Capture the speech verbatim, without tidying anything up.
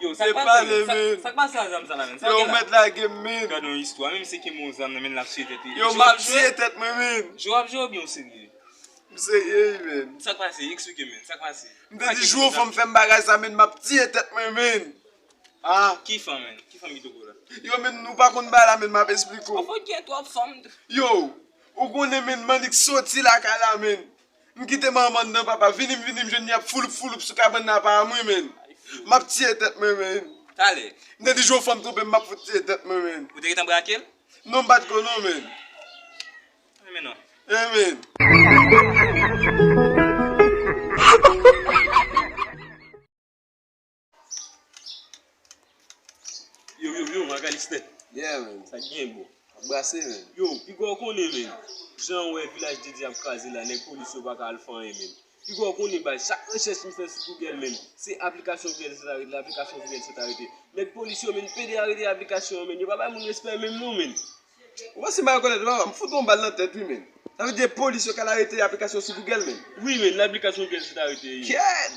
Yo, sa k pase, men? Sa k pase a zam sa la, men? Yo, ou mèt lage m, men. Gade yon istwa, menm se kenbe yon zam nan men l ap tiye tèt li. Yo, m ap tiye tèt mwen, men. Jwe w ap jwe oubyen w serye? M serye wi, men. Sa k pase? Eksplike, men. Sa k pase? M te di jou ou fanm fè m bagay sa, men, m ap tiye tèt mwen, men. Ah. Ki fanm, men? Ki fanm ki toko la? Yo, men, nou pa konn bagay la, men, m ap eksplike w. Ou fout gen twòp fanm. Yo, ou konnen, men, m annik soti lakay la, men. M kite manman m nan, papa, vini m, vini m jwenn li ap fouloup, fouloup sou kabann nan pa m wi, men. M ap tiye tèt mwen, men. Talè. M te di jou ou fanm twonpe m, m ap fout tiye tèt mwen, men. Ou te gentan brake l? Non, m pa t ko non, men. Amen non. Amen. Yo, yo, yo, Macalister. Yeah, man. Sa k gen, bro? Ap brase, man. Yo, piga w konnen, man. Jan w wè Vilaj de Dye ap kraze la, nèg polis yo pa ka al fè anyen, man. Piga w konnen, bay, chak rechèch m fè sou Google, man, se aplikasyon Google, se ta rete la, aplikasyon Google, se ta rete. Nèg polis yo, man, pede arete aplikasyon an, man. Yo pa bay moun respè menm non, man. Ou panse m pa rekonèt ou, papa? M fout ou yon bal nan tèt, wi, men. Sa vle di polis yo ka al arete aplikasyon sou Google, men. Wi, men, aplikasyon Google se ta rete, wi. Kèt!